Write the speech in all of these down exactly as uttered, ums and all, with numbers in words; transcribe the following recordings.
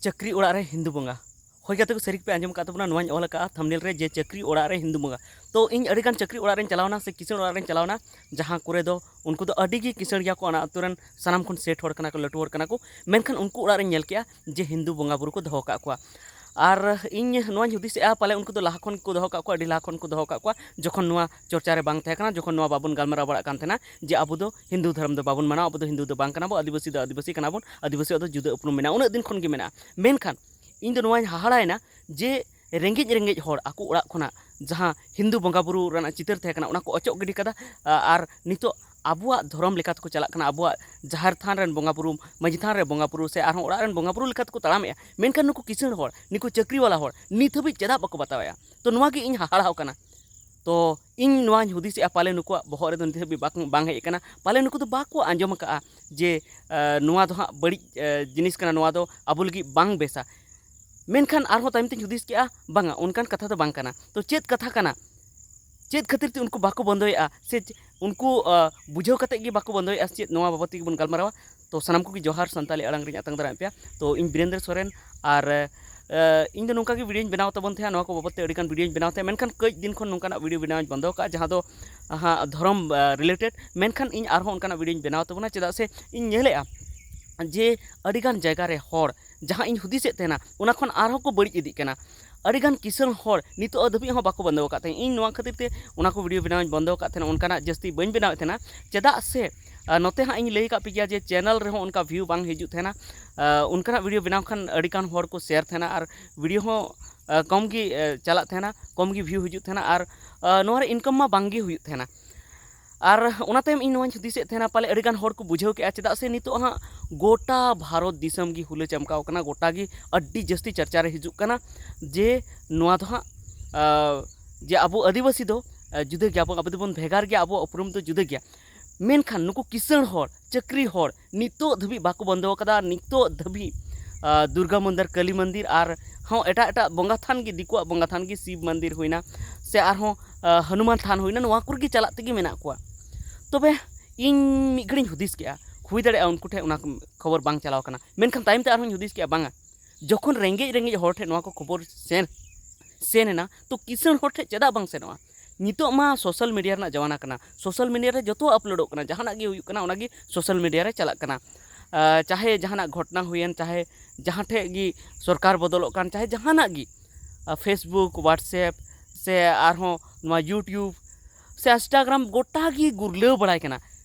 ᱪᱟᱹᱠᱨᱤ ᱚᱲᱟᱜ ᱨᱮ ᱦᱤᱱᱫᱩ ᱵᱚᱸᱜᱟ᱾ ᱦᱳᱭ ᱜᱟᱛᱮ ᱠᱚ, ᱥᱟᱹᱨᱤ ᱜᱮᱯᱮ ᱟᱸᱡᱚᱢ ᱟᱠᱟᱫ ᱛᱟᱵᱚᱱᱟ, ᱱᱚᱣᱟᱧ ᱚᱞ ᱟᱠᱟᱫᱼᱟ ᱛᱷᱟᱢᱵᱱᱮᱞ ᱨᱮ, ᱡᱮ ᱪᱟᱹᱠᱨᱤ ᱚᱲᱟᱜ ᱨᱮ ᱦᱤᱱᱫᱩ ᱵᱚᱸᱜᱟ᱾ ᱛᱚ ᱤᱧ ᱟᱹᱰᱤᱜᱟᱱ ᱪᱟᱹᱠᱨᱤ ᱚᱲᱟᱜ ᱨᱮᱧ ᱪᱟᱞᱟᱣᱱᱟ ᱥᱮ ᱠᱤᱥᱟᱹᱬ ᱚᱲᱟᱜ ᱨᱮᱧ ᱪᱟᱞᱟᱣᱱᱟ, ᱡᱟᱦᱟᱸ ᱠᱚᱨᱮ ᱫᱚ ᱩᱱᱠᱩ ᱫᱚ ᱟᱹᱰᱤ ᱜᱮ ᱠᱤᱥᱟᱹᱬ ᱜᱮᱭᱟ ᱠᱚ, ᱚᱱᱟ ᱟᱹᱛᱩ ᱨᱮᱱ ᱥᱟᱱᱟᱢ ᱠᱷᱚᱱ ᱥᱮᱴ ᱦᱚᱲ ᱠᱟᱱᱟ ᱠᱚ, ᱞᱟᱹᱴᱩ ᱦᱚᱲ ᱠᱟᱱᱟ ᱠᱚ᱾ ᱢᱮᱱᱠᱷᱟᱱ ᱩᱱᱠᱩ ᱚᱲᱟᱜ ᱨᱮᱧ ᱧᱮᱞ ᱠᱮᱜᱼᱟ ᱡᱮ ᱦᱤᱱᱫᱩ ᱵᱚᱸᱜᱟ ᱵᱩᱨᱩ ᱠᱚ ᱫᱚᱦᱚ ᱠᱟᱜ ᱠᱚᱣᱟ᱾ ᱟᱨ ᱤᱧ ᱱᱚᱣᱟᱧ ᱦᱩᱫᱤᱥᱮᱜᱼᱟ, ᱯᱟᱞᱮ ᱩᱱᱠᱩ ᱫᱚ ᱞᱟᱦᱟ ᱠᱷᱚᱱ ᱜᱮᱠᱚ ᱫᱚᱦᱚ ᱠᱟᱜ ᱠᱚᱣᱟ, ᱟᱹᱰᱤ ᱞᱟᱦᱟ ᱠᱷᱚᱱ ᱠᱚ ᱫᱚᱦᱚ ᱠᱟᱜ ᱠᱚᱣᱟ, ᱡᱚᱠᱷᱚᱱ ᱱᱚᱣᱟ ᱪᱚᱨᱪᱟ ᱨᱮ ᱵᱟᱝ ᱛᱟᱦᱮᱸ ᱠᱟᱱᱟ, ᱡᱚᱠᱷᱚᱱ ᱱᱚᱣᱟ ᱵᱟᱵᱚᱱ ᱜᱟᱞᱢᱟᱨᱟᱣ ᱵᱟᱲᱟᱜ ᱠᱟᱱ ᱛᱟᱦᱮᱱᱟ ᱡᱮ ᱟᱵᱚ ᱫᱚ ᱦᱤᱱᱫᱩ ᱫᱷᱚᱨᱚᱢ ᱫᱚ ᱵᱟᱵᱚᱱ ᱢᱟᱱᱟᱣᱟ, ᱟᱵᱚ ᱫᱚ ᱦᱤᱱᱫᱩ ᱫᱚ ᱵᱟᱝ ᱠᱟᱱᱟ ᱵᱚ, ᱟᱹᱫᱤᱵᱟᱹᱥᱤ ᱫᱚ ᱟᱹᱫᱤᱵᱟᱹᱥᱤ ᱠᱟᱱᱟ ᱵᱚᱱ, ᱟᱹᱫᱤᱵᱟᱹᱥᱤᱭᱟᱜ ᱫᱚ ᱡᱩᱫᱟᱹ ᱩᱯᱨᱩᱢ ᱢᱮᱱᱟᱜᱼᱟ, ᱩᱱᱟᱹᱜ ᱫᱤᱱ ᱠᱷᱚᱱ ᱜᱮ ᱢᱮᱱᱟᱜᱼᱟ᱾ ᱢᱮᱱᱠᱷᱟᱱ ᱤᱧ ᱫᱚ ᱱᱚᱣᱟᱧ ᱦᱟᱦᱟᱲᱟᱭᱮᱱᱟ ᱡᱮ ᱨᱮᱸᱜᱮᱡ ᱨᱮᱸᱜᱮᱡ ᱦᱚᱲ ᱟᱠᱚ ᱚᱲᱟᱜ ᱠᱷᱚᱱᱟᱜ ᱡᱟᱦᱟᱸ ᱦᱤᱱᱫᱩ ᱵᱚᱸᱜᱟ ᱵᱩᱨᱩ ᱨᱮᱱᱟᱜ ᱪᱤᱛᱟᱹᱨ ᱛᱟᱦᱮᱸ ᱠᱟᱱᱟ, ᱚᱱᱟ ᱠᱚ ᱚᱪᱚᱜ ᱜᱤᱰᱤ ᱠᱟᱫᱟ᱾ ᱟ-, ᱟᱨ ᱱᱤᱛᱚᱜ ᱟᱵᱚᱣᱟᱜ ᱫᱷᱚᱨᱚᱢ ᱞᱮᱠᱟ ᱛᱮᱠᱚ ᱪᱟᱞᱟᱜ ᱠᱟᱱᱟ, ᱟᱵᱚᱣᱟᱜ ᱡᱟᱦᱮᱨ ᱛᱷᱟᱱ ᱨᱮᱱ ᱵᱚᱸᱜᱟ ᱵᱩᱨᱩ, ᱢᱟᱹᱡᱷᱤ ᱛᱷᱟᱱ ᱨᱮ ᱵᱚᱸᱜᱟ ᱵᱩᱨᱩ ᱥᱮ ᱟᱨᱦᱚᱸ ᱚᱲᱟᱜ ᱨᱮᱱ ᱵᱚᱸᱜᱟ ᱵᱩᱨᱩ ᱞᱮᱠᱟ ᱛᱮᱠᱚ ᱛᱟᱲᱟᱢᱮᱜᱼᱟ᱾ ᱢᱮᱱᱠᱷᱟᱱ ᱱᱩᱠᱩ ᱠᱤᱥᱟᱹᱬ ᱦᱚᱲ, ᱱᱩᱠᱩ ᱪᱟᱹᱠᱨᱤ ᱵᱟᱞᱟ ᱦᱚᱲ ᱱᱤᱛ ᱦᱟᱹᱵᱤᱡ ᱪᱮᱫᱟᱜ ᱵᱟᱠᱚ ᱵᱟᱛᱟᱣᱮᱜᱼᱟ? ᱛᱚ ᱱᱚᱣᱟ ᱜᱮ ᱤᱧ ᱦᱟᱦᱟᱲᱟᱣ ᱠᱟᱱᱟ᱾ ᱛᱚ ᱤᱧ ᱱᱚᱣᱟᱧ ᱦᱩᱫᱤᱥᱮᱜᱼᱟ, ᱯᱟᱞᱮ ᱱᱩᱠᱩᱣᱟᱜ ᱵᱚᱦᱚᱜ ᱨᱮᱫᱚ ᱱᱤᱛ ᱦᱟᱹᱵᱤᱡ ᱵᱟᱠ-, ᱵᱟᱝ ᱦᱮᱡ ᱟᱠᱟᱱᱟ, ᱯᱟᱞᱮ ᱱᱩᱠᱩ ᱫᱚ ᱵᱟᱠᱚ ᱟᱸᱡᱚᱢ ᱟᱠᱟᱫᱼᱟ ᱡᱮ, ᱮ, ᱱᱚᱣᱟ ᱫᱚ ᱦᱟᱸᱜ ᱵᱟᱹᱲᱤᱡ, ᱮ, ᱡᱤᱱᱤᱥ ᱠᱟᱱᱟ, ᱱᱚᱣᱟ ᱫᱚ ᱟᱵᱚ ᱞᱟᱹᱜᱤᱫ ᱵᱟᱝ ᱵᱮᱥᱟ᱾ ᱢᱮᱱᱠᱷᱟᱱ ᱟᱨᱦᱚᱸ ᱛᱟᱭᱚᱢ ᱛᱮᱧ ᱦᱩᱫᱤᱥ ᱠᱮᱜᱼᱟ, ᱵᱟᱝᱟ, ᱚᱱᱠᱟᱱ ᱠᱟᱛᱷᱟ ᱫᱚ ᱵᱟᱝ ᱠᱟᱱᱟ᱾ ᱛᱚ ᱪᱮᱫ ᱠᱟᱛᱷᱟ ᱠᱟᱱᱟ? ᱪᱮᱫ ᱠᱷᱟᱹᱛᱤᱨ ᱛᱮ ᱩᱱᱠᱩ ᱵᱟᱠᱚ ᱵᱚᱱᱫᱚᱭᱮᱜᱼᱟ? ᱥᱮ ᱪᱮ-, ᱩᱱᱠᱩ, ᱟ, ᱵᱩᱡᱷᱟᱹᱣ ᱠᱟᱛᱮᱫ ᱜᱮ ᱵᱟᱠᱚ ᱵᱚᱱᱫᱚᱭᱮᱜᱼᱟ ᱥᱮ ᱪᱮᱫ? ᱱᱚᱣᱟ ᱵᱟᱵᱚᱫ ᱛᱮᱜᱮ ᱵᱚᱱ ᱜᱟᱞᱢᱟᱨᱟᱣᱟ᱾ ᱛᱚ ᱥᱟᱱᱟᱢ ᱠᱚᱜᱮ ᱡᱚᱦᱟᱨ, ᱥᱟᱱᱛᱟᱲᱤ ᱟᱲᱟᱝ ᱨᱤᱧ ᱟᱛᱟᱝ ᱫᱟᱨᱟᱢᱮᱫ ᱯᱮᱭᱟ᱾ ᱛᱚ ᱤᱧ ᱵᱤᱨᱮᱱᱫᱨᱚ ᱥᱚᱨᱮᱱ, ᱟᱨ, ᱮ, ᱤᱧ ᱫᱚ ᱱᱚᱝᱠᱟ ᱜᱮ ᱵᱷᱤᱰᱤᱭᱳᱧ ᱵᱮᱱᱟᱣ ᱛᱟᱵᱚᱱ ᱛᱟᱦᱮᱸᱜᱼᱟ, ᱱᱚᱣᱟ ᱠᱚ ᱵᱟᱵᱚᱫ ᱛᱮ ᱟᱹᱰᱤ ᱜᱟᱱ ᱵᱷᱤᱰᱤᱭᱳᱧ ᱵᱮᱱᱟᱣ ᱛᱟᱦᱮᱸᱜᱼᱟ, ᱢᱮᱱᱠᱷᱟᱱ ᱠᱟᱹᱡ ᱫᱤᱱ ᱠᱷᱚᱱ ᱱᱚᱝᱠᱟᱱᱟᱜ ᱵᱷᱤᱰᱤᱭᱳ ᱵᱮᱱᱟᱣᱤᱧ ᱵᱚᱱᱫᱚ ᱟᱠᱟᱫᱼᱟ, ᱡᱟᱦᱟᱸ ᱫᱚ, ᱦᱟᱸᱜ, ᱫᱷᱚᱨᱚᱢ, ᱟ, ᱨᱤᱞᱮᱴᱮᱰ᱾ ᱢᱮᱱᱠᱷᱟᱱ ᱤᱧ ᱟᱨᱦᱚᱸ ᱚᱱᱠᱟᱱᱟᱜ ᱵᱷᱤᱰᱤᱭᱳᱧ ᱵᱮᱱᱟᱣ ᱛᱟᱵᱚᱱᱟ, ᱪᱮᱫᱟᱜ ᱥᱮ ᱤᱧ ᱧᱮᱞᱮᱜᱼᱟ ᱡᱮ ᱟᱹᱰᱤᱜᱟᱱ ᱡᱟᱭᱜᱟ ᱨᱮ ᱦᱚᱲ ᱡᱟᱦᱟᱸ ᱤᱧ ᱦᱩᱫᱤᱥᱮᱫ ᱛᱟᱦᱮᱱᱟ, ᱚᱱᱟ ᱠᱷᱚᱱ ᱟᱨᱦᱚᱸ ᱠᱚ ᱵᱟᱹᱲᱤᱡ ᱤᱫᱤᱜ ᱠᱟᱱᱟ᱾ ᱟᱹᱰᱤᱜᱟᱱ ᱠᱤᱥᱟᱹᱬ ᱦᱚᱲ ᱱᱤᱛᱚᱜ ᱫᱷᱟᱹᱵᱤᱡ ᱦᱚᱸ ᱵᱟᱠᱚ ᱵᱚᱱᱫᱚ ᱟᱠᱟᱫ ᱛᱟᱦᱮᱸᱫ᱾ ᱤᱧ ᱱᱚᱣᱟ ᱠᱷᱟᱹᱛᱤᱨ ᱛᱮ ᱚᱱᱟ ᱠᱚ ᱵᱷᱤᱰᱤᱭᱳ ᱵᱮᱱᱟᱣᱤᱧ ᱵᱚᱱᱫᱚ ᱟᱠᱟᱫ ᱛᱟᱦᱮᱱᱟ, ᱚᱱᱠᱟᱱᱟᱜ ᱡᱟᱹᱥᱛᱤ ᱵᱟᱹᱧ ᱵᱮᱱᱟᱣᱮᱫ ᱛᱟᱦᱮᱱᱟ᱾ ᱪᱮᱫᱟᱜ ᱥᱮ, ᱟ, ᱱᱚᱛᱮ ᱦᱟᱸᱜ ᱤᱧ ᱞᱟᱹᱭ ᱟᱠᱟᱫ ᱯᱮ ᱜᱮᱭᱟ ᱡᱮ ᱪᱮᱱᱮᱞ ᱨᱮᱦᱚᱸ ᱚᱱᱠᱟ ᱵᱷᱤᱭᱩ ᱵᱟᱝ ᱦᱤᱡᱩᱜ ᱛᱟᱦᱮᱱᱟ᱾ ᱟ, ᱚᱱᱠᱟᱱᱟᱜ ᱵᱷᱤᱰᱤᱭᱳ ᱵᱮᱱᱟᱣ ᱠᱷᱟᱱ ᱟᱹᱰᱤᱜᱟᱱ ᱦᱚᱲ ᱠᱚ ᱥᱮᱭᱟᱨ ᱛᱟᱦᱮᱱᱟ ᱟᱨ ᱵᱷᱤᱰᱤᱭᱳ ᱦᱚᱸ, ᱟ, ᱠᱚᱢ ᱜᱮ, ᱟ, ᱪᱟᱞᱟᱜ ᱛᱟᱦᱮᱱᱟ, ᱠᱚᱢ ᱜᱮ ᱵᱷᱤᱭᱩ ᱦᱤᱡᱩᱜ ᱛᱟᱦᱮᱱᱟ ᱟᱨ, ᱟ, ᱱᱚᱣᱟ ᱨᱮ ᱤᱱᱠᱟᱢ ᱢᱟ ᱵᱟᱝ ᱜᱮ ᱦᱩᱭᱩᱜ ᱛᱟᱦᱮᱱᱟ᱾ ᱟᱨ ᱚᱱᱟ ᱛᱟᱭᱚᱢ ᱤᱧ ᱱᱚᱣᱟᱧ ᱦᱩᱫᱤᱥᱮᱫ ᱛᱟᱦᱮᱱᱟ, ᱯᱟᱞᱮ ᱟᱹᱰᱤᱜᱟᱱ ᱦᱚᱲ ᱠᱚ ᱵᱩᱡᱷᱟᱹᱣ ᱠᱮᱜᱼᱟ, ᱪᱮᱫᱟᱜ ᱥᱮ ᱱᱤᱛᱚᱜ ᱦᱟᱸᱜ ᱜᱚᱴᱟ ᱵᱷᱟᱨᱚᱛ ᱫᱤᱥᱚᱢ ᱜᱮ ᱦᱩᱞᱟᱹ ᱪᱟᱢᱠᱟᱣ ᱠᱟᱱᱟ, ᱜᱚᱴᱟ ᱜᱮ ᱟᱹᱰᱤ ᱡᱟᱹᱥᱛᱤ ᱪᱟᱨᱪᱟ ᱨᱮ ᱦᱤᱡᱩᱜ ᱠᱟᱱᱟ ᱡᱮ ᱱᱚᱣᱟ ᱫᱚ ᱦᱟᱸᱜ, ᱟ, ᱡᱮ ᱟᱵᱚ ᱟᱹᱫᱤᱵᱟᱹᱥᱤ ᱫᱚ, ᱟ, ᱡᱩᱫᱟᱹ ᱜᱮᱭᱟᱵᱚᱱ, ᱟᱵᱚ ᱫᱚᱵᱚᱱ ᱵᱷᱮᱜᱟᱨ ᱜᱮᱭᱟ, ᱟᱵᱚᱣᱟᱜ ᱩᱯᱨᱩᱢ ᱫᱚ ᱡᱩᱫᱟᱹ ᱜᱮᱭᱟ᱾ ᱢᱮᱱᱠᱷᱟᱱ ᱱᱩᱠᱩ ᱠᱤᱥᱟᱹᱬ ᱦᱚᱲ, ᱪᱟᱹᱠᱨᱤ ᱦᱚᱲ ᱱᱤᱛᱚᱜ ᱫᱷᱟᱹᱵᱤᱡ ᱵᱟᱠᱚ ᱵᱚᱱᱫᱚ ᱟᱠᱟᱫᱟ᱾ ᱱᱤᱛᱚᱜ ᱫᱷᱟᱹᱵᱤᱡ, ᱟ, ᱫᱩᱨᱜᱟ ᱢᱚᱱᱫᱤᱨ, ᱠᱟᱹᱞᱤ ᱢᱚᱱᱫᱤᱨ ᱟᱨ ᱦᱚᱸ ᱮᱴᱟᱜ ᱮᱴᱟᱜ ᱵᱚᱸᱜᱟ ᱛᱷᱟᱱ ᱜᱮ, ᱫᱤᱠᱩᱣᱟᱜ ᱵᱚᱸᱜᱟ ᱛᱷᱟᱱ ᱜᱮ, ᱥᱤᱵ ᱢᱚᱱᱫᱤᱨ ᱦᱩᱭᱱᱟ ᱥᱮ ᱟᱨᱦᱚᱸ, ᱟ, ᱦᱚᱱᱩᱢᱟᱱ ᱛᱷᱟᱱ ᱦᱩᱭᱱᱟ, ᱱᱚᱣᱟ ᱠᱚᱨᱮ ᱜᱮ ᱪᱟᱞᱟᱜ ᱛᱮᱜᱮ ᱢᱮᱱᱟᱜ ᱠᱚᱣᱟ᱾ ᱛᱚᱵᱮ ᱤᱧ ᱢᱤᱫ ᱜᱷᱟᱹᱲᱤᱧ ᱦᱩᱫᱤᱥ ᱠᱮᱜᱼᱟ, ᱦᱩᱭ ᱫᱟᱲᱮᱭᱟᱜᱼᱟ ᱩᱱᱠᱩ ᱴᱷᱮᱱ ᱚᱱᱟ ᱠᱷᱚᱵᱚᱨ ᱵᱟᱝ ᱪᱟᱞᱟᱣ ᱠᱟᱱᱟ, ᱢᱮᱱᱠᱷᱟᱱ ᱛᱟᱭᱚᱢ ᱛᱮ ᱟᱨᱦᱚᱸᱧ ᱦᱩᱫᱤᱥ ᱠᱮᱜᱼᱟ, ᱵᱟᱝᱟ, ᱡᱚᱠᱷᱚᱱ ᱨᱮᱸᱜᱮᱡ ᱨᱮᱸᱜᱮᱡ ᱦᱚᱲ ᱴᱷᱮᱱ ᱱᱚᱣᱟ ᱠᱚ ᱠᱷᱚᱵᱚᱨ ᱥᱮᱱ ᱥᱮᱱ ᱮᱱᱟ, ᱛᱚ ᱠᱤᱥᱟᱹᱬ ᱦᱚᱲ ᱴᱷᱮᱱ ᱪᱮᱫᱟᱜ ᱵᱟᱝ ᱥᱮᱱᱚᱜᱼᱟ? ᱱᱤᱛᱚᱜ ᱢᱟ ᱥᱳᱥᱟᱞ ᱢᱤᱰᱤᱭᱟ ᱨᱮᱱᱟᱜ ᱡᱟᱢᱟᱱᱟ ᱠᱟᱱᱟ, ᱥᱳᱥᱟᱞ ᱢᱤᱰᱤᱭᱟ ᱨᱮ ᱡᱚᱛᱚ ᱟᱯᱞᱳᱰᱚᱜ ᱠᱟᱱᱟ, ᱡᱟᱦᱟᱱᱟᱜ ᱜᱮ ᱦᱩᱭᱩᱜ ᱠᱟᱱᱟ, ᱚᱱᱟᱜᱮ ᱥᱳᱥᱟᱞ ᱢᱤᱰᱤᱭᱟ ᱨᱮ ᱪᱟᱞᱟᱜ ᱠᱟᱱᱟ᱾ ᱟᱨ ᱪᱟᱦᱮ ᱡᱟᱦᱟᱱᱟᱜ ᱜᱷᱚᱴᱚᱱᱟ ᱦᱩᱭᱮᱱ, ᱪᱟᱦᱮ ᱡᱟᱦᱟᱸ ᱴᱷᱮᱡ ᱜᱮ ᱥᱚᱨᱠᱟᱨ ᱵᱚᱫᱚᱞᱚᱜ ᱠᱟᱱ, ᱪᱟᱦᱮ ᱡᱟᱦᱟᱱᱟᱜ ᱜᱮ, ᱟᱨ Facebook, WhatsApp ᱥᱮ ᱟᱨᱦᱚᱸ ᱱᱚᱣᱟ YouTube ᱥᱮ Instagram ᱜᱚᱴᱟ ᱜᱮ ᱜᱩᱨᱞᱟᱹᱣ ᱵᱟᱲᱟᱭ ᱠᱟᱱᱟ᱾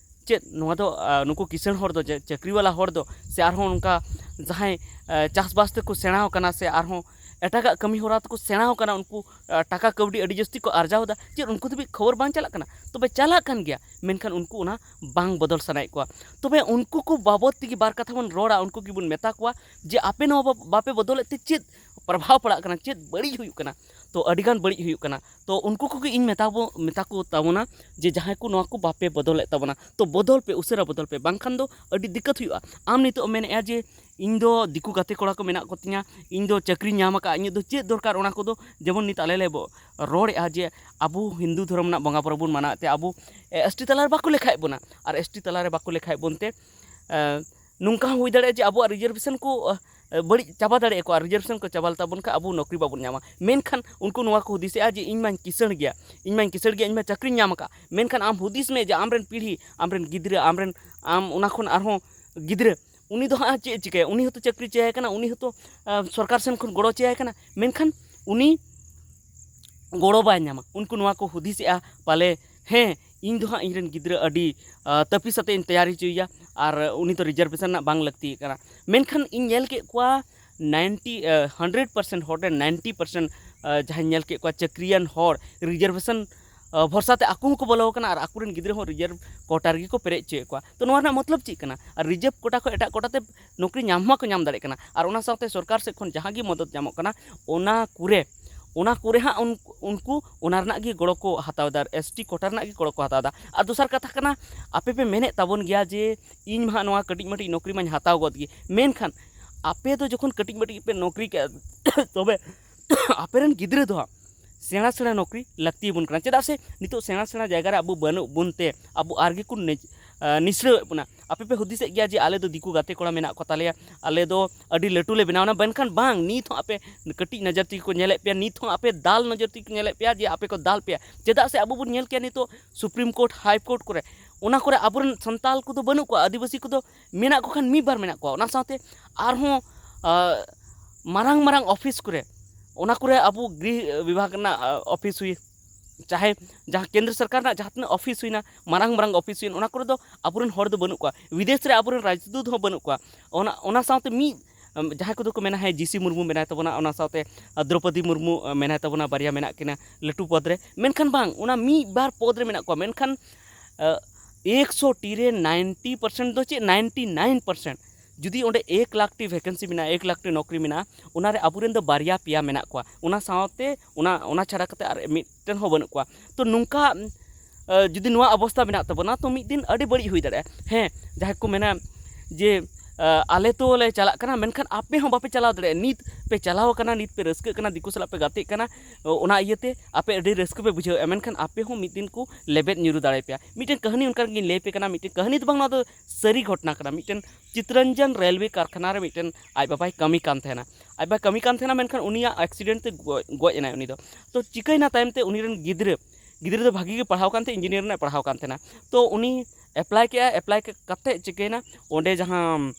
ᱪᱮᱫ ᱱᱚᱣᱟ ᱫᱚ, ᱟᱨ ᱱᱩᱠᱩ ᱠᱤᱥᱟᱹᱬ ᱦᱚᱲ ᱫᱚ, ᱪᱟᱹᱠᱨᱤ ᱵᱟᱞᱟ ᱦᱚᱲ ᱫᱚ, ᱥᱮ ᱟᱨᱦᱚᱸ ᱱᱚᱝᱠᱟ ᱡᱟᱦᱟᱸᱭ, ᱟᱨ ᱪᱟᱥᱵᱟᱥ ᱛᱮᱠᱚ ᱥᱮᱬᱟᱣ ᱠᱟᱱᱟ ᱥᱮ ᱟᱨᱦᱚᱸ ᱮᱴᱟᱜᱟᱜ ᱠᱟᱹᱢᱤ ᱦᱚᱨᱟ ᱛᱮᱠᱚ ᱥᱮᱬᱟᱣ ᱠᱟᱱᱟ, ᱩᱱᱠᱩ, ᱟᱨ ᱴᱟᱠᱟ ᱠᱟᱹᱣᱰᱤ ᱟᱹᱰᱤ ᱡᱟᱹᱥᱛᱤ ᱠᱚ ᱟᱨᱡᱟᱣ ᱮᱫᱟ, ᱪᱮᱫ ᱩᱱᱠᱩ ᱫᱷᱟᱹᱵᱤᱡ ᱠᱷᱚᱵᱚᱨ ᱵᱟᱝ ᱪᱟᱞᱟᱜ ᱠᱟᱱᱟ? ᱛᱚᱵᱮ ᱪᱟᱞᱟᱜ ᱠᱟᱱ ᱜᱮᱭᱟ, ᱢᱮᱱᱠᱷᱟᱱ ᱩᱱᱠᱩ ᱚᱱᱟ ᱵᱟᱝ ᱵᱚᱫᱚᱞ ᱥᱟᱱᱟᱭᱮᱫ ᱠᱚᱣᱟ᱾ ᱛᱚᱵᱮ ᱩᱱᱠᱩ ᱠᱚ ᱵᱟᱵᱚᱫ ᱛᱮᱜᱮ ᱵᱟᱨ ᱠᱟᱛᱷᱟ ᱵᱚᱱ ᱨᱚᱲᱟ, ᱩᱱᱠᱩ ᱜᱮᱵᱚᱱ ᱢᱮᱛᱟ ᱠᱚᱣᱟ ᱡᱮ ᱟᱯᱮ ᱱᱚᱣᱟ ᱵᱟ-, ᱵᱟᱯᱮ ᱵᱚᱫᱚᱞᱮᱫ ᱛᱮ ᱪᱮᱫ ᱯᱨᱚᱵᱷᱟᱵᱽ ᱯᱟᱲᱟᱜ ᱠᱟᱱᱟ, ᱪᱮᱫ ᱵᱟᱹᱲᱤᱡ ᱦᱩᱭᱩᱜ ᱠᱟᱱᱟ? ᱛᱚ ᱟᱹᱰᱤᱜᱟᱱ ᱵᱟᱹᱲᱤᱡ ᱦᱩᱭᱩᱜ ᱠᱟᱱᱟ᱾ ᱛᱚ ᱩᱱᱠᱩ ᱠᱚᱜᱮ ᱤᱧ ᱢᱮᱛᱟ ᱵᱚ-, ᱢᱮᱛᱟ ᱠᱚ ᱛᱟᱵᱚᱱᱟ ᱡᱮ ᱡᱟᱦᱟᱸᱭ ᱠᱚ ᱱᱚᱣᱟ ᱠᱚ ᱵᱟᱯᱮ ᱵᱚᱫᱚᱞᱮᱫ ᱛᱟᱵᱚᱱᱟ, ᱛᱚ ᱵᱚᱫᱚᱞ ᱯᱮ, ᱩᱥᱟᱹᱨᱟ ᱵᱚᱫᱚᱞ ᱯᱮ, ᱵᱟᱝᱠᱷᱟᱱ ᱫᱚ ᱟᱹᱰᱤ ᱫᱤᱠᱠᱟᱛ ᱦᱩᱭᱩᱜᱼᱟ᱾ ᱟᱢ ᱱᱤᱛᱚᱜ ᱮᱢ ᱢᱮᱱᱮᱫᱼᱟ ᱡᱮ ᱤᱧ ᱫᱚ ᱫᱤᱠᱩ ᱜᱟᱛᱮ ᱠᱚᱲᱟ ᱠᱚ ᱢᱮᱱᱟᱜ ᱠᱚᱛᱤᱧᱟ, ᱤᱧ ᱫᱚ ᱪᱟᱹᱠᱨᱤᱧ ᱧᱟᱢ ᱟᱠᱟᱫᱼᱟ, ᱤᱧᱟᱹᱜ ᱫᱚ ᱪᱮᱫ ᱫᱚᱨᱠᱟᱨ ᱚᱱᱟ ᱠᱚᱫᱚ? ᱡᱮᱢᱚᱱ ᱱᱤᱛ ᱟᱞᱮ ᱞᱮ ᱵᱚ-, ᱨᱚᱲᱮᱫᱼᱟ ᱡᱮ ᱟᱵᱚ ᱦᱤᱱᱫᱩ ᱫᱷᱚᱨᱚᱢ ᱨᱮᱱᱟᱜ ᱵᱚᱸᱜᱟ ᱵᱩᱨᱩ ᱵᱚᱱ ᱢᱟᱱᱟᱣᱮᱫ ᱛᱮ ᱟᱵᱚ, ᱮ, ST ᱛᱟᱞᱟᱨᱮ ᱵᱟᱠᱚ ᱞᱮᱠᱷᱟᱭᱮᱫ ᱵᱚᱱᱟ, ᱟᱨ ST ᱛᱟᱞᱟᱨᱮ ᱵᱟᱠᱚ ᱞᱮᱠᱷᱟᱭᱮᱫ ᱵᱚᱱᱛᱮ, ᱮ, ᱱᱚᱝᱠᱟ ᱦᱚᱸ ᱦᱩᱭ ᱫᱟᱲᱮᱭᱟᱜᱼᱟ ᱡᱮ ᱟᱵᱚᱣᱟᱜ reservation ᱠᱚ, ᱮ, ᱵᱟᱹᱲᱤᱡ ᱪᱟᱵᱟ ᱫᱟᱲᱮᱭᱟᱜᱼᱟ ᱠᱚ, ᱟᱨ reservation ᱠᱚ ᱪᱟᱵᱟ ᱞᱮᱛᱟ ᱵᱚᱱ ᱠᱷᱟᱱ ᱟᱵᱚ ᱱᱚᱠᱨᱤ ᱵᱟᱵᱚᱱ ᱧᱟᱢᱟ᱾ ᱢᱮᱱᱠᱷᱟᱱ ᱩᱱᱠᱩ ᱱᱚᱣᱟ ᱠᱚ ᱦᱩᱫᱤᱥᱮᱜᱼᱟ ᱡᱮ ᱤᱧ ᱢᱟᱧ ᱠᱤᱥᱟᱹᱬ ᱜᱮᱭᱟ, ᱤᱧ ᱢᱟᱧ ᱠᱤᱥᱟᱹᱬ ᱜᱮᱭᱟ, ᱤᱧ ᱢᱟ ᱪᱟᱹᱠᱨᱤᱧ ᱧᱟᱢ ᱟᱠᱟᱫ᱾ ᱢᱮᱱᱠᱷᱟᱱ ᱟᱢ ᱦᱩᱫᱤᱥ ᱢᱮ ᱡᱮ ᱟᱢᱨᱮᱱ ᱯᱤᱲᱦᱤ, ᱟᱢᱨᱮᱱ ᱜᱤᱫᱽᱨᱟᱹ, ᱟᱢᱨᱮᱱ, ᱟᱢ ᱚᱱᱟ ᱠᱷᱚᱱ ᱟᱨᱦᱚᱸ ᱜᱤᱫᱽᱨᱟᱹ, ᱩᱱᱤ ᱫᱚ ᱦᱟᱸᱜ ᱪᱮᱫ ᱮ ᱪᱤᱠᱟᱹᱭᱟ? ᱩᱱᱤ ᱦᱚᱸᱛᱚ ᱪᱟᱹᱠᱨᱤ ᱪᱟᱹᱭᱟᱭ ᱠᱟᱱᱟ, ᱩᱱᱤ ᱦᱚᱸᱛᱚ, ᱟ, ᱥᱚᱨᱠᱟᱨ ᱥᱮᱱ ᱠᱷᱚᱱ ᱜᱚᱲᱚ ᱪᱟᱹᱭᱟᱭ ᱠᱟᱱᱟ, ᱢᱮᱱᱠᱷᱟᱱ ᱩᱱᱤ ᱜᱚᱲᱚ ᱵᱟᱭ ᱧᱟᱢᱟ᱾ ᱩᱱᱠᱩ ᱱᱚᱣᱟ ᱠᱚ ᱦᱩᱫᱤᱥᱮᱜᱼᱟ, ᱯᱟᱞᱮ ᱦᱮᱸ, ᱤᱧ ᱫᱚ ᱦᱟᱸᱜ ᱤᱧᱨᱮᱱ ᱜᱤᱫᱽᱨᱟᱹ ᱟᱹᱰᱤ, ᱟ, ᱛᱟᱹᱯᱤᱥ ᱟᱛᱮ ᱤᱧ ᱛᱮᱭᱟᱨᱤ ᱦᱚᱪᱚᱭᱮᱭᱟ, ᱟᱨ ᱩᱱᱤ ᱫᱚ reservation ᱨᱮᱱᱟᱜ ᱵᱟᱝ ᱞᱟᱹᱠᱛᱤ ᱠᱟᱱᱟ᱾ ᱢᱮᱱᱠᱷᱟᱱ ᱤᱧ ᱧᱮᱞ ᱠᱮᱫ ᱠᱚᱣᱟ ninety, ᱟ, hundred percent ᱦᱚᱲ ᱨᱮ ninety percent, ᱟ, ᱡᱟᱦᱟᱸᱧ ᱧᱮᱞ ᱠᱮᱫ ᱠᱚᱣᱟ ᱪᱟᱹᱠᱨᱤᱭᱟᱱ ᱦᱚᱲ reservation, ᱟ, ᱵᱷᱚᱨᱥᱟ ᱛᱮ ᱟᱠᱚ ᱦᱚᱸᱠᱚ ᱵᱚᱞᱚ ᱟᱠᱟᱱᱟ ᱟᱨ ᱟᱠᱚᱨᱮᱱ ᱜᱤᱫᱽᱨᱟᱹ ᱦᱚᱸ reserve quota ᱨᱮᱜᱮ ᱠᱚ ᱯᱮᱨᱮᱡ ᱦᱚᱪᱚᱭᱮᱫ ᱠᱚᱣᱟ᱾ ᱛᱚ ᱱᱚᱣᱟ ᱨᱮᱱᱟᱜ ᱢᱚᱛᱞᱚᱵ ᱪᱮᱫ ᱠᱟᱱᱟ? ᱟᱨ reserve quota ᱠᱷᱚᱱ ᱮᱴᱟᱜ quota ᱛᱮ ᱱᱚᱠᱨᱤ ᱧᱟᱢ ᱦᱚᱸ ᱵᱟᱠᱚ ᱧᱟᱢ ᱫᱟᱲᱮᱭᱟᱜ ᱠᱟᱱᱟ᱾ ᱟᱨ ᱚᱱᱟ ᱥᱟᱶᱛᱮ ᱥᱚᱨᱠᱟᱨ ᱥᱮᱫ ᱠᱷᱚᱱ ᱡᱟᱦᱟᱸ ᱜᱮ ᱢᱚᱫᱚᱫ ᱧᱟᱢᱚᱜ ᱠᱟᱱᱟ, ᱚᱱᱟ ᱠᱚᱨᱮ, ᱚᱱᱟ ᱠᱚᱨᱮ ᱦᱟᱸᱜ ᱩᱱ-, ᱩᱱᱠᱩ ᱚᱱᱟ ᱨᱮᱱᱟᱜ ᱜᱮ ᱜᱚᱲᱚ ᱠᱚ ᱦᱟᱛᱟᱣ ᱮᱫᱟ, ST quota ᱨᱮᱱᱟᱜ ᱜᱮ ᱜᱚᱲᱚ ᱠᱚ ᱦᱟᱛᱟᱣ ᱮᱫᱟ᱾ ᱟᱨ ᱫᱚᱥᱟᱨ ᱠᱟᱛᱷᱟ ᱠᱟᱱᱟ, ᱟᱯᱮ ᱯᱮ ᱢᱮᱱᱮᱫ ᱛᱟᱵᱚᱱ ᱜᱮᱭᱟ ᱡᱮ ᱤᱧ ᱢᱟ ᱦᱟᱸᱜ ᱱᱚᱣᱟ ᱠᱟᱹᱴᱤᱡ ᱢᱟᱹᱴᱤᱡ ᱱᱚᱠᱨᱤ ᱢᱟᱧ ᱦᱟᱛᱟᱣ ᱜᱚᱫ ᱜᱮ, ᱢᱮᱱᱠᱷᱟᱱ ᱟᱯᱮ ᱫᱚ ᱡᱚᱠᱷᱚᱱ ᱠᱟᱹᱴᱤᱡ ᱢᱟᱹᱴᱤᱡ ᱯᱮ ᱱᱚᱠᱨᱤ ᱠᱮᱫ, ᱛᱚᱵᱮ ᱟᱯᱮᱨᱮᱱ ᱜᱤᱫᱽᱨᱟᱹ ᱫᱚ ᱦᱟᱸᱜ ᱥᱮᱬᱟ ᱥᱮᱬᱟ ᱱᱚᱠᱨᱤ ᱞᱟᱹᱠᱛᱤ ᱟᱵᱚᱱ ᱠᱟᱱᱟ᱾ ᱪᱮᱫᱟᱜ ᱥᱮ ᱱᱤᱛᱚᱜ ᱥᱮᱬᱟ ᱥᱮᱬᱟ ᱡᱟᱭᱜᱟ ᱨᱮ ᱟᱵᱚ ᱵᱟᱹᱱᱩᱜ ᱵᱚᱱ ᱛᱮ ᱟᱵᱚ ᱟᱨᱜᱮ ᱠᱚ ᱱᱤᱡ-, ᱱᱤᱥᱲᱟᱹᱣᱮᱫ ᱵᱚᱱᱟ᱾ ᱟᱯᱮ ᱯᱮ ᱦᱩᱫᱤᱥᱮᱫ ᱜᱮᱭᱟ ᱡᱮ ᱟᱞᱮ ᱫᱚ ᱫᱤᱠᱩ ᱜᱟᱛᱮ ᱠᱚᱲᱟ ᱢᱮᱱᱟᱜ ᱠᱚ ᱛᱟᱞᱮᱭᱟ, ᱟᱞᱮ ᱫᱚ ᱟᱹᱰᱤ ᱞᱟᱹᱴᱩ ᱞᱮ ᱵᱮᱱᱟᱣᱱᱟ, ᱢᱮᱱᱠᱷᱟᱱ ᱵᱟᱝ, ᱱᱤᱛ ᱦᱚᱸ ᱟᱯᱮ ᱠᱟᱹᱴᱤᱡ ᱱᱚᱡᱚᱨ ᱛᱮᱜᱮ ᱠᱚ ᱧᱮᱞᱮᱫ ᱯᱮᱭᱟ, ᱱᱤᱛ ᱦᱚᱸ ᱟᱯᱮ ᱫᱟᱞ ᱱᱚᱡᱚᱨ ᱛᱮᱜᱮ ᱠᱚ ᱧᱮᱞᱮᱫ ᱯᱮᱭᱟ ᱡᱮ ᱟᱯᱮ ᱠᱚ ᱫᱟᱞ ᱯᱮᱭᱟ᱾ ᱪᱮᱫᱟᱜ ᱥᱮ ᱟᱵᱚ ᱵᱚᱱ ᱧᱮᱞ ᱠᱮᱭᱟ ᱱᱤᱛᱚᱜ ᱥᱩᱯᱨᱤᱢ ᱠᱳᱨᱴ, ᱦᱟᱭ ᱠᱳᱨᱴ ᱠᱚᱨᱮ, ᱚᱱᱟ ᱠᱚᱨᱮ ᱟᱵᱚᱨᱮᱱ ᱥᱟᱱᱛᱟᱞ ᱠᱚᱫᱚ ᱵᱟᱹᱱᱩᱜ ᱠᱚᱣᱟ, ᱟᱹᱫᱤᱵᱟᱹᱥᱤ ᱠᱚᱫᱚ ᱢᱮᱱᱟᱜ ᱠᱚ ᱠᱷᱟᱱ ᱢᱤᱫ ᱵᱟᱨ ᱢᱮᱱᱟᱜ ᱠᱚᱣᱟ᱾ ᱚᱱᱟ ᱥᱟᱶᱛᱮ ᱟᱨᱦᱚᱸ ᱢᱟᱨᱟᱝ ᱢᱟᱨᱟᱝ ᱚᱯᱷᱤᱥ ᱠᱚᱨᱮ, ᱚᱱᱟ ᱠᱚᱨᱮ ᱟᱵᱚ ᱜᱨᱤᱦ ᱵᱤᱵᱷᱟᱜᱽ ᱨᱮᱱᱟᱜ ᱚᱯᱷᱤᱥ ᱦᱩᱭ, ᱪᱟᱦᱮ ᱡᱟᱦᱟᱸ ᱠᱮᱱᱫᱨᱚ ᱥᱚᱨᱠᱟᱨ ᱨᱮᱱᱟᱜ ᱡᱟᱦᱟᱸ ᱛᱤᱱᱟᱹᱜ ᱚᱯᱷᱤᱥ ᱦᱩᱭᱱᱟ, ᱢᱟᱨᱟᱝ ᱢᱟᱨᱟᱝ ᱚᱯᱷᱤᱥ ᱦᱩᱭᱱᱟ, ᱚᱱᱟ ᱠᱚᱨᱮ ᱫᱚ ᱟᱵᱚᱨᱮᱱ ᱦᱚᱲ ᱫᱚ ᱵᱟᱹᱱᱩᱜ ᱠᱚᱣᱟ, ᱵᱤᱫᱮᱥ ᱨᱮ ᱟᱵᱚᱨᱮᱱ ᱨᱟᱡᱽᱫᱩᱛ ᱦᱚᱸ ᱵᱟᱹᱱᱩᱜ ᱠᱚᱣᱟ᱾ ᱚᱱᱟ ᱚᱱᱟ ᱥᱟᱶᱛᱮ ᱢᱤᱫ ᱡᱟᱦᱟᱸᱭ ᱠᱚᱫᱚ ᱠᱚ ᱢᱮᱱᱟ, ᱦᱮᱸ, ᱡᱤ ᱥᱤ ᱢᱩᱨᱢᱩ ᱢᱮᱱᱟᱭ ᱛᱟᱵᱚᱱᱟ, ᱚᱱᱟ ᱥᱟᱶᱛᱮ ᱫᱨᱚᱯᱚᱫᱤ ᱢᱩᱨᱢᱩ ᱢᱮᱱᱟᱭ ᱛᱟᱵᱚᱱᱟ, ᱵᱟᱨᱭᱟ ᱢᱮᱱᱟᱜ ᱠᱤᱱᱟ ᱞᱟᱹᱴᱩ ᱯᱚᱫᱽ ᱨᱮ, ᱢᱮᱱᱠᱷᱟᱱ ᱵᱟᱝ, ᱚᱱᱟ ᱢᱤᱫ ᱵᱟᱨ ᱯᱚᱫᱽ ᱨᱮ ᱢᱮᱱᱟᱜ ᱠᱚᱣᱟ᱾ ᱢᱮᱱᱠᱷᱟᱱ ᱮᱠᱥᱚ ᱴᱤ ᱨᱮ ᱱᱟᱭᱤᱱᱴᱤ ᱯᱟᱨᱥᱮᱱᱴ ᱫᱚ ᱪᱮᱫ, ᱱᱟᱭᱤᱱᱴᱤ ᱱᱟᱭᱤᱱ ᱯᱟᱨᱥᱮᱱᱴ, ᱡᱩᱫᱤ ᱚᱸᱰᱮ ᱮᱠ ᱞᱟᱠᱷ ᱴᱤ ᱵᱷᱮᱠᱮᱱᱥᱤ ᱢᱮᱱᱟᱜᱼᱟ, ᱮᱠ ᱞᱟᱠᱷ ᱴᱤ ᱱᱚᱠᱨᱤ ᱢᱮᱱᱟᱜᱼᱟ, ᱚᱱᱟᱨᱮ ᱟᱵᱚᱨᱮᱱ ᱫᱚ ᱵᱟᱨᱭᱟ ᱯᱮᱭᱟ ᱢᱮᱱᱟᱜ ᱠᱚᱣᱟ, ᱚᱱᱟ ᱥᱟᱶᱛᱮ ᱚᱱᱟ ᱚᱱᱟ ᱪᱷᱟᱲᱟ ᱠᱟᱛᱮ ᱟᱨ ᱢᱤᱫᱴᱮᱱ ᱦᱚᱸ ᱵᱟᱹᱱᱩᱜ ᱠᱚᱣᱟ᱾ ᱛᱚ ᱱᱚᱝᱠᱟ ᱡᱩᱫᱤ ᱱᱚᱣᱟ ᱚᱵᱚᱥᱛᱟ ᱢᱮᱱᱟᱜ ᱛᱟᱵᱚᱱᱟ, ᱛᱚ ᱢᱤᱫ ᱫᱤᱱ ᱟᱹᱰᱤ ᱵᱟᱹᱲᱤᱡ ᱦᱩᱭ ᱫᱟᱲᱮᱭᱟᱜᱼᱟ᱾ ᱦᱮᱸ, ᱡᱟᱦᱟᱸᱭ ᱠᱚ ᱢᱮᱱᱟ ᱡᱮ ᱟᱞᱮ ᱛᱚ ᱞᱮ ᱪᱟᱞᱟᱜ ᱠᱟᱱᱟ, ᱢᱮᱱᱠᱷᱟᱱ ᱟᱯᱮ ᱦᱚᱸ ᱵᱟᱯᱮ ᱪᱟᱞᱟᱣ ᱫᱟᱲᱮᱭᱟᱜᱼᱟ᱾ ᱱᱤᱛ ᱯᱮ ᱪᱟᱞᱟᱣ ᱟᱠᱟᱱᱟ, ᱱᱤᱛ ᱯᱮ ᱨᱟᱹᱥᱠᱟᱹᱜ ᱠᱟᱱᱟ, ᱫᱤᱠᱩ ᱥᱟᱞᱟᱜ ᱯᱮ ᱜᱟᱛᱮᱜ ᱠᱟᱱᱟ, ᱚᱱᱟ ᱤᱭᱟᱹᱛᱮ ᱟᱯᱮ ᱟᱹᱰᱤ ᱨᱟᱹᱥᱠᱟᱹ ᱯᱮ ᱵᱩᱡᱷᱟᱹᱣᱮᱫᱼᱟ, ᱢᱮᱱᱠᱷᱟᱱ ᱟᱯᱮ ᱦᱚᱸ ᱢᱤᱫ ᱫᱤᱱ ᱠᱚ ᱞᱮᱵᱮᱫ ᱧᱩᱨᱩ ᱫᱟᱲᱮᱭᱟᱯᱮᱭᱟ᱾ ᱢᱤᱫᱴᱮᱱ ᱠᱟᱹᱦᱱᱤ ᱚᱱᱠᱟ ᱜᱤᱧ ᱞᱟᱹᱭ ᱟᱯᱮ ᱠᱟᱱᱟ, ᱢᱤᱫᱴᱮᱱ ᱠᱟᱹᱦᱱᱤ ᱫᱚ ᱵᱟᱝ, ᱱᱚᱣᱟ ᱫᱚ ᱥᱟᱹᱨᱤ ᱜᱷᱚᱴᱚᱱᱟ ᱠᱟᱱᱟ᱾ ᱢᱤᱫᱴᱮᱱ ᱪᱤᱛᱨᱚᱱᱡᱚᱱ ᱨᱮᱞᱣᱮ ᱠᱟᱨᱠᱷᱟᱱᱟ ᱨᱮ ᱢᱤᱫᱴᱮᱱ ᱟᱡ ᱵᱟᱵᱟᱭ ᱠᱟᱹᱢᱤ ᱠᱟᱱ ᱛᱟᱦᱮᱱᱟ᱾ ᱟᱡ ᱵᱟᱵᱟᱭ ᱠᱟᱹᱢᱤ ᱠᱟᱱ ᱛᱟᱦᱮᱱᱟ, ᱢᱮᱱᱠᱷᱟᱱ ᱩᱱᱤᱭᱟᱜ ᱮᱠᱥᱤᱰᱮᱱᱴ ᱛᱮ ᱜᱚᱡ, ᱜᱚᱡ ᱮᱱᱟᱭ ᱩᱱᱤ ᱫᱚ᱾ ᱛᱚ ᱪᱤᱠᱟᱹᱭᱮᱱᱟ ᱛᱟᱭᱚᱢ ᱛᱮ, ᱩᱱᱤ ᱨᱮᱱ ᱜᱤᱫᱽᱨᱟᱹ, ᱜᱤᱫᱽᱨᱟᱹ ᱫᱚ ᱵᱷᱟᱜᱤ ᱜᱮ ᱯᱟᱲᱦᱟᱣ ᱠᱟᱱ ᱛᱟᱦᱮᱸ, ᱤᱧᱡᱤᱱᱤᱭᱟᱨ ᱨᱮᱱᱟᱜ ᱯᱟᱲᱦᱟᱣ ᱠᱟᱱ ᱛᱟᱦᱮᱱᱟ᱾ ᱛᱚ ᱩᱱᱤ ᱮᱯᱞᱟᱭ ᱠᱮᱜᱼᱟ, ᱮᱯᱞᱟᱭ ᱠᱟᱛᱮ ᱪᱤᱠᱟᱹᱭᱮᱱᱟ, ᱚᱸᱰᱮ ᱡᱟᱦᱟᱸ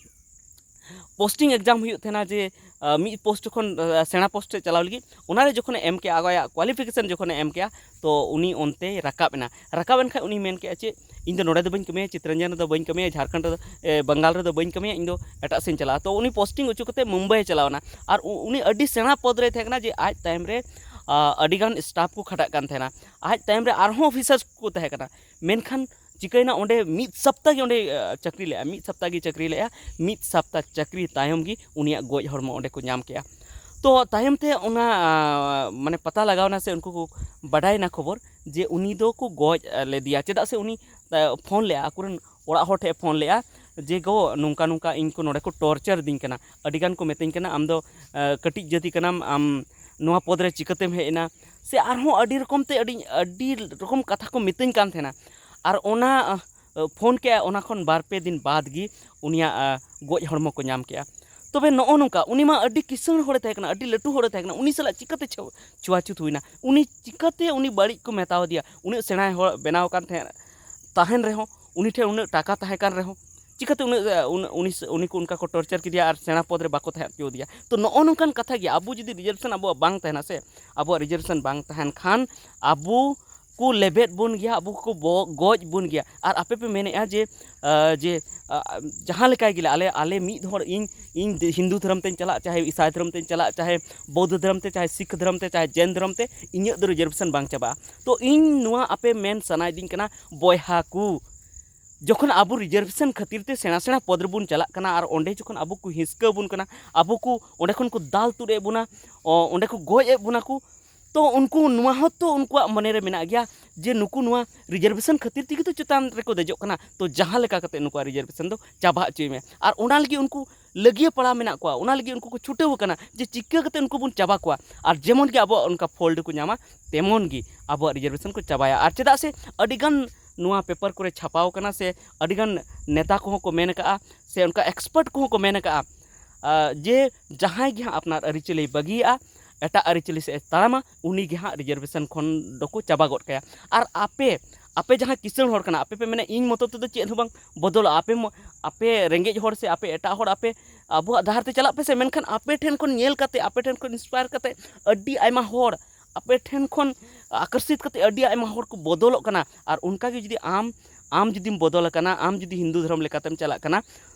ᱯᱳᱥᱴᱤᱝ ᱮᱠᱡᱟᱢ ᱦᱩᱭᱩᱜ ᱛᱟᱦᱮᱱᱟ, ᱡᱮ ᱟᱸ, ᱢᱤᱫ ᱯᱳᱥᱴ ᱡᱚᱠᱷᱚᱱ, ᱟᱸ, ᱥᱮᱬᱟ ᱯᱳᱥᱴ ᱨᱮ ᱪᱟᱞᱟᱣ ᱞᱟᱹᱜᱤᱫ, ᱚᱱᱟᱨᱮ ᱡᱚᱠᱷᱚᱱᱮ ᱮᱢ ᱠᱮᱜᱼᱟ, ᱟᱭᱟᱜ ᱠᱳᱣᱟᱞᱤᱯᱷᱤᱠᱮᱥᱚᱱ ᱡᱚᱠᱷᱚᱱᱮ ᱮᱢ ᱠᱮᱜᱼᱟ, ᱛᱚ ᱩᱱᱤ ᱚᱱᱛᱮᱭ ᱨᱟᱠᱟᱵ ᱮᱱᱟ᱾ ᱨᱟᱠᱟᱵ ᱮᱱ ᱠᱷᱟᱱ ᱩᱱᱤ ᱢᱮᱱ ᱠᱮᱜᱼᱟ, ᱪᱮᱫ, ᱤᱧ ᱫᱚ ᱱᱚᱰᱮ ᱫᱚ ᱵᱟᱹᱧ ᱠᱟᱹᱢᱤᱭᱟ, ᱪᱤᱛᱨᱚᱱᱡᱚᱱ ᱨᱮᱫᱚ ᱵᱟᱹᱧ ᱠᱟᱹᱢᱤᱭᱟ, ᱡᱷᱟᱲᱠᱷᱚᱸᱰ ᱨᱮᱫᱚ, ᱮ, ᱵᱟᱝᱜᱟᱞ ᱨᱮᱫᱚ ᱵᱟᱹᱧ ᱠᱟᱹᱢᱤᱭᱟ, ᱤᱧ ᱫᱚ ᱮᱴᱟᱜ ᱥᱮᱫ ᱤᱧ ᱪᱟᱞᱟᱜᱼᱟ᱾ ᱛᱚ ᱩᱱᱤ ᱯᱳᱥᱴᱤᱝ ᱚᱪᱚ ᱠᱟᱛᱮ ᱢᱩᱢᱵᱟᱭᱮ ᱪᱟᱞᱟᱣ ᱮᱱᱟ᱾ ᱟᱨ ᱩ-, ᱩᱱᱤ ᱟᱹᱰᱤ ᱥᱮᱬᱟ ᱯᱚᱫᱽ ᱨᱮᱭ ᱛᱟᱦᱮᱸ ᱠᱟᱱᱟ, ᱡᱮ ᱟᱡ ᱛᱟᱭᱚᱢ ᱨᱮ, ᱟ, ᱟᱹᱰᱤᱜᱟᱱ ᱥᱴᱟᱯᱷ ᱠᱚ ᱠᱷᱟᱴᱟᱜ ᱠᱟᱱ ᱛᱟᱦᱮᱱᱟ, ᱟᱡ ᱛᱟᱭᱚᱢ ᱨᱮ ᱟᱨᱦᱚᱸ ᱚᱯᱷᱤᱥᱟᱨ ᱠᱚ ᱛᱟᱦᱮᱸ ᱠᱟᱱᱟ᱾ ᱢᱮᱱᱠᱷᱟᱱ ᱪᱤᱠᱟᱹᱭᱮᱱᱟ, ᱚᱸᱰᱮ ᱢᱤᱫ ᱥᱟᱯᱛᱟ ᱜᱮ ᱚᱸᱰᱮ, ᱟ, ᱪᱟᱹᱠᱨᱤ ᱞᱮᱜᱼᱟ, ᱢᱤᱫ ᱥᱟᱯᱛᱟ ᱜᱮ ᱪᱟᱹᱠᱨᱤ ᱞᱮᱜᱼᱟ᱾ ᱢᱤᱫ ᱥᱟᱯᱛᱟ ᱪᱟᱹᱠᱨᱤ ᱛᱟᱭᱚᱢ ᱜᱮ ᱩᱱᱤᱭᱟᱜ ᱜᱚᱡ ᱦᱚᱲᱢᱚ ᱚᱸᱰᱮ ᱠᱚ ᱧᱟᱢ ᱠᱮᱜᱼᱟ᱾ ᱛᱚ ᱛᱟᱭᱚᱢ ᱛᱮ ᱚᱱᱟ, ᱟ, ᱢᱟᱱᱮ ᱯᱟᱛᱟ ᱞᱟᱜᱟᱣ ᱮᱱᱟ ᱥᱮ ᱩᱱᱠᱩ ᱠᱚ ᱵᱟᱰᱟᱭᱮᱱᱟ ᱠᱷᱚᱵᱚᱨ ᱡᱮ ᱩᱱᱤ ᱫᱚᱠᱚ ᱜᱚᱡ, ᱟ, ᱞᱮᱫᱮᱭᱟ᱾ ᱪᱮᱫᱟᱜ ᱥᱮ ᱩᱱᱤ, ᱟ, ᱯᱷᱳᱱ ᱞᱮᱜᱼᱟ, ᱟᱠᱚᱨᱮᱱ ᱚᱲᱟᱜ ᱦᱚᱲ ᱴᱷᱮᱱ ᱯᱷᱳᱱ ᱞᱮᱜᱼᱟ ᱡᱮ, "ᱜᱚ, ᱱᱚᱝᱠᱟ ᱱᱚᱝᱠᱟ ᱤᱧ ᱠᱚ ᱱᱚᱰᱮ ᱠᱚ ᱴᱚᱨᱪᱟᱨ ᱤᱫᱤᱧ ᱠᱟᱱᱟ, ᱟᱹᱰᱤ ᱜᱟᱱ ᱠᱚ ᱢᱤᱛᱟᱹᱧ ᱠᱟᱱᱟ, ᱟᱢ ᱫᱚ, ᱟ, ᱠᱟᱹᱴᱤᱡ ᱡᱟᱹᱛᱤ ᱠᱟᱱᱟᱢ, ᱟᱢ ᱱᱚᱣᱟ ᱯᱚᱫᱽ ᱨᱮ ᱪᱤᱠᱟᱹᱛᱮᱢ ᱦᱮᱡ ᱮᱱᱟ?" ᱥᱮ ᱟᱨᱦᱚᱸ ᱟᱹᱰᱤ ᱨᱚᱠᱚᱢ ᱛᱮ, ᱟᱹᱰᱤ, ᱟᱹᱰᱤ ᱨᱚᱠᱚᱢ ᱠᱟᱛᱷᱟ ᱠᱚ ᱢᱤᱛᱟᱹᱧ ᱠᱟᱱ ᱛᱟᱦᱮᱱᱟ᱾ ᱟᱨ ᱚᱱᱟ, ᱟ, ᱯᱷᱳᱱ ᱠᱮᱜᱼᱟ, ᱚᱱᱟ ᱠᱷᱚᱱ ᱵᱟᱨ ᱯᱮ ᱫᱤᱱ ᱵᱟᱫᱽ ᱜᱮ ᱩᱱᱤᱭᱟᱜ ᱜᱚᱡ ᱦᱚᱲᱢᱚ ᱠᱚ ᱧᱟᱢ ᱠᱮᱜᱼᱟ᱾ ᱛᱚᱵᱮ ᱱᱚᱜᱼᱚ ᱱᱚᱝᱠᱟ, ᱩᱱᱤ ᱢᱟ ᱟᱹᱰᱤ ᱠᱤᱥᱟᱹᱬ ᱦᱚᱲᱮ ᱛᱟᱦᱮᱸ ᱠᱟᱱᱟ, ᱟᱹᱰᱤ ᱞᱟᱹᱴᱩ ᱦᱚᱲᱮ ᱛᱟᱦᱮᱸ ᱠᱟᱱᱟ, ᱩᱱᱤ ᱥᱟᱞᱟᱜ ᱪᱤᱠᱟᱹᱛᱮ ᱪᱷᱩ- ᱪᱷᱩᱣᱟᱪᱷᱩᱛ ᱦᱩᱭᱱᱟ? ᱩᱱᱤ ᱪᱤᱠᱟᱹᱛᱮ ᱩᱱᱤ ᱵᱟᱹᱲᱤᱡ ᱠᱚ ᱢᱮᱛᱟᱣ ᱫᱮᱭᱟ? ᱩᱱᱟᱹᱜ ᱥᱮᱬᱟᱭ ᱦᱚᱲ ᱵᱮᱱᱟᱣ ᱟᱠᱟᱱ ᱛᱟᱦᱮᱸ, ᱛᱟᱦᱮᱱ ᱨᱮᱦᱚᱸ, ᱩᱱᱤ ᱴᱷᱮᱱ ᱩᱱᱟᱹᱜ ᱴᱟᱠᱟ ᱛᱟᱦᱮᱸ ᱠᱟᱱ ᱨᱮᱦᱚᱸ, ᱪᱤᱠᱟᱹᱛᱮ ᱩᱱᱟᱹᱜ, ᱩᱱ- ᱩᱱᱤ ᱩᱱᱤ ᱠᱚ ᱚᱱᱠᱟ ᱠᱚ ᱴᱚᱨᱪᱟᱨ ᱠᱮᱫᱮᱭᱟ ᱟᱨ ᱥᱮᱬᱟ ᱯᱚᱫᱽ ᱨᱮ ᱵᱟᱠᱚ ᱛᱟᱦᱮᱸ ᱦᱚᱪᱚ ᱟᱫᱮᱭᱟ? ᱛᱚ, ᱱᱚᱜᱼᱚ ᱱᱚᱝᱠᱟᱱ ᱠᱟᱛᱷᱟ ᱜᱮ, ᱟᱵᱚ ᱡᱩᱫᱤ ᱨᱤᱡᱟᱨᱵᱷᱮᱥᱚᱱ ᱟᱵᱚᱣᱟᱜ ᱵᱟᱝ ᱛᱟᱦᱮᱱᱟ ᱥᱮ, ᱟᱵᱚᱣᱟᱜ ᱨᱤᱡᱟᱨᱵᱷᱮᱥᱚᱱ ᱵᱟᱝ ᱛᱟᱦᱮᱱ ᱠᱷᱟᱱ, ᱟᱵᱚ ᱠᱚ ᱞᱮᱵᱮᱫ ᱵᱚᱱ ᱜᱮᱭᱟ, ᱟᱵᱚ ᱠᱚ ᱵᱚ- ᱜᱚᱡ ᱵᱚᱱ ᱜᱮᱭᱟ᱾ ᱟᱨ ᱟᱯᱮ ᱯᱮ ᱢᱮᱱᱮᱫᱼᱟ ᱡᱮ, ᱟᱸ, ᱡᱮ, ᱟᱸ, ᱡᱟᱦᱟᱸ ᱞᱮᱠᱟ ᱜᱮᱞᱮ, ᱟᱞᱮ, ᱟᱞᱮ ᱢᱤᱫ ᱦᱚᱲ, ᱤᱧ, ᱤᱧ ᱫᱤ- ᱦᱤᱱᱫᱩ ᱫᱷᱚᱨᱚᱢ ᱛᱮᱧ ᱪᱟᱞᱟᱜ, ᱪᱟᱦᱮ ᱤᱥᱟᱭ ᱫᱷᱚᱨᱚᱢ ᱛᱮᱧ ᱪᱟᱞᱟᱜ, ᱪᱟᱦᱮ ᱵᱳᱫᱽᱫᱷᱚ ᱫᱷᱚᱨᱚᱢ ᱛᱮ, ᱪᱟᱦᱮ ᱥᱤᱠᱷ ᱫᱷᱚᱨᱚᱢ ᱛᱮ, ᱪᱟᱦᱮ ᱡᱮᱱ ᱫᱷᱚᱨᱚᱢ ᱛᱮ, ᱤᱧᱟᱹᱜ ᱫᱚ ᱨᱤᱡᱟᱨᱵᱷᱮᱥᱚᱱ ᱵᱟᱝ ᱪᱟᱵᱟᱜᱼᱟ᱾ ᱛᱚ, ᱤᱧ ᱱᱚᱣᱟ ᱟᱯᱮ ᱢᱮᱱ ᱥᱟᱱᱟᱭᱮᱫᱤᱧ ᱠᱟᱱᱟ, ᱵᱚᱭᱦᱟ ᱠᱚ, ᱡᱚᱠᱷᱚᱱ ᱟᱵᱚ ᱨᱤᱡᱟᱨᱵᱷᱮᱥᱚᱱ ᱠᱷᱟᱹᱛᱤᱨ ᱛᱮ ᱥᱮᱬᱟ ᱥᱮᱬᱟ ᱯᱚᱫᱽ ᱨᱮᱵᱚᱱ ᱪᱟᱞᱟᱜ ᱠᱟᱱᱟ ᱟᱨ ᱚᱸᱰᱮ ᱡᱚᱠᱷᱚᱱ ᱟᱵᱚ ᱠᱚ ᱦᱤᱸᱥᱠᱟᱹ ᱟᱵᱚᱱ ᱠᱟᱱᱟ, ᱟᱵᱚ ᱠᱚ ᱚᱸᱰᱮ ᱠᱷᱚᱱ ᱠᱚ ᱫᱟᱞ ᱛᱩᱫ ᱮᱫ ᱵᱚᱱᱟ, ᱚ, ᱚᱸᱰᱮ ᱠᱚ ᱜᱚᱡ ᱮᱫ ᱵᱚᱱᱟ ᱠᱚ, ᱛᱚ ᱩᱱᱠᱩ ᱱᱚᱣᱟ ᱦᱚᱸ ᱛᱚ ᱩᱱᱠᱩᱣᱟᱜ ᱢᱚᱱᱮ ᱨᱮ ᱢᱮᱱᱟᱜ ᱜᱮᱭᱟ ᱡᱮ ᱱᱩᱠᱩ ᱱᱚᱣᱟ ᱨᱤᱡᱟᱨᱵᱷᱮᱥᱚᱱ ᱠᱷᱟᱹᱛᱤᱨ ᱛᱮᱜᱮ ᱛᱚ ᱪᱮᱛᱟᱱ ᱨᱮᱠᱚ ᱫᱮᱡᱚᱜ ᱠᱟᱱᱟ, ᱛᱚ ᱡᱟᱦᱟᱸ ᱞᱮᱠᱟ ᱠᱟᱛᱮ ᱱᱩᱠᱩᱣᱟᱜ ᱨᱤᱡᱟᱨᱵᱷᱮᱥᱚᱱ ᱫᱚ ᱪᱟᱵᱟ ᱦᱚᱪᱚᱭ ᱢᱮ᱾ ᱟᱨ ᱚᱱᱟ ᱞᱟᱹᱜᱤᱫ ᱩᱱᱠᱩ ᱞᱟᱹᱜᱤᱭᱟᱹ ᱯᱟᱲᱟᱣ ᱢᱮᱱᱟᱜ ᱠᱚᱣᱟ, ᱚᱱᱟ ᱞᱟᱹᱜᱤᱫ ᱩᱱᱠᱩ ᱠᱚ ᱪᱷᱩᱴᱟᱹᱣ ᱟᱠᱟᱱᱟ ᱡᱮ ᱪᱤᱠᱟᱹ ᱠᱟᱛᱮ ᱩᱱᱠᱩ ᱵᱚᱱ ᱪᱟᱵᱟ ᱠᱚᱣᱟ ᱟᱨ ᱡᱮᱢᱚᱱ ᱜᱮ ᱟᱵᱚᱣᱟᱜ ᱚᱱᱠᱟ ᱯᱷᱚᱞ ᱠᱚ ᱧᱟᱢᱟ, ᱛᱮᱢᱚᱱ ᱜᱮ ᱟᱵᱚᱣᱟᱜ ᱨᱤᱡᱟᱨᱵᱷᱮᱥᱚᱱ ᱠᱚ ᱪᱟᱵᱟᱭᱟ᱾ ᱟᱨ ᱪᱮᱫᱟᱜ ᱥᱮ ᱟᱹᱰᱤᱜᱟᱱ ᱱᱚᱣᱟ ᱯᱮᱯᱟᱨ ᱠᱚᱨᱮ ᱪᱷᱟᱯᱟᱣ ᱠᱟᱱᱟ ᱥᱮ ᱟᱹᱰᱤᱜᱟᱱ ᱱᱮᱛᱟ ᱠᱚᱦᱚᱸ ᱠᱚ ᱢᱮᱱ ᱟᱠᱟᱫᱼᱟ ᱥᱮ ᱚᱱᱠᱟ ᱮᱠᱥᱯᱟᱨᱴ ᱠᱚᱦᱚᱸ ᱠᱚ ᱢᱮᱱ ᱟᱠᱟᱫᱼᱟ, ᱟᱸ, ᱡᱮ ᱡᱟᱦᱟᱸᱭ ᱜᱮ ᱦᱟᱸᱜ ᱟᱯᱱᱟᱨ ᱟᱹᱨᱤᱪᱟᱹᱞᱤᱭ ᱵᱟᱹᱜᱤᱭᱟᱜᱼᱟ, ᱮᱴᱟᱜ ᱟᱹᱨᱤᱪᱟᱹᱞᱤ ᱥᱮᱫ ᱮ ᱛᱟᱲᱟᱢᱟ, ᱩᱱᱤ ᱜᱮ ᱦᱟᱸᱜ ᱨᱤᱡᱟᱨᱵᱷᱮᱥᱚᱱ ᱠᱷᱚᱱ ᱫᱚᱠᱚ ᱪᱟᱵᱟ ᱜᱚᱫ ᱠᱟᱭᱟ᱾ ᱟᱨ ᱟᱯᱮ, ᱟᱯᱮ ᱡᱟᱦᱟᱸ ᱠᱤᱥᱟᱹᱬ ᱦᱚᱲ ᱠᱟᱱᱟ, ᱟᱯᱮ ᱯᱮ ᱢᱮᱱᱟ, "ᱤᱧ ᱢᱚᱛᱚ ᱛᱮᱫᱚ ᱪᱮᱫ ᱦᱚᱸ ᱵᱟᱝ ᱵᱚᱫᱚᱞᱚᱜᱼᱟ, ᱟᱯᱮ ᱢᱚ-, ᱟᱯᱮ ᱨᱮᱸᱜᱮᱡ ᱦᱚᱲ ᱥᱮ ᱟᱯᱮ ᱮᱴᱟᱜ ᱦᱚᱲ ᱟᱯᱮ ᱟᱵᱚᱣᱟᱜ ᱰᱟᱦᱟᱨ ᱛᱮ ᱪᱟᱞᱟᱜ ᱯᱮ ᱥᱮ", ᱢᱮᱱᱠᱷᱟᱱ ᱟᱯᱮ ᱴᱷᱮᱱ ᱠᱷᱚᱱ ᱧᱮᱞ ᱠᱟᱛᱮ, ᱟᱯᱮ ᱴᱷᱮᱱ ᱠᱷᱚᱱ ᱤᱱᱥᱯᱟᱭᱟᱨ ᱠᱟᱛᱮ ᱟᱹᱰᱤ ᱟᱭᱢᱟ ᱦᱚᱲ ᱟᱯᱮ ᱴᱷᱮᱱ ᱠᱷᱚᱱ ᱟᱠᱚᱨᱥᱤᱛ ᱠᱟᱛᱮ ᱟᱹᱰᱤ ᱟᱭᱢᱟ ᱦᱚᱲ ᱠᱚ ᱵᱚᱫᱚᱞᱚᱜ ᱠᱟᱱᱟ᱾ ᱟᱨ ᱚᱱᱠᱟ ᱜᱮ ᱡᱩᱫᱤ ᱟᱢ, ᱟᱢ ᱡᱩᱫᱤᱢ ᱵᱚᱫᱚᱞ ᱟᱠᱟᱱᱟ, ᱟᱢ ᱡᱩᱫᱤ ᱦᱤᱱᱫᱩ ᱫᱷᱚᱨᱚᱢ ᱞᱮᱠᱟᱛᱮᱢ ᱪᱟᱞᱟᱜ ᱠᱟᱱᱟ,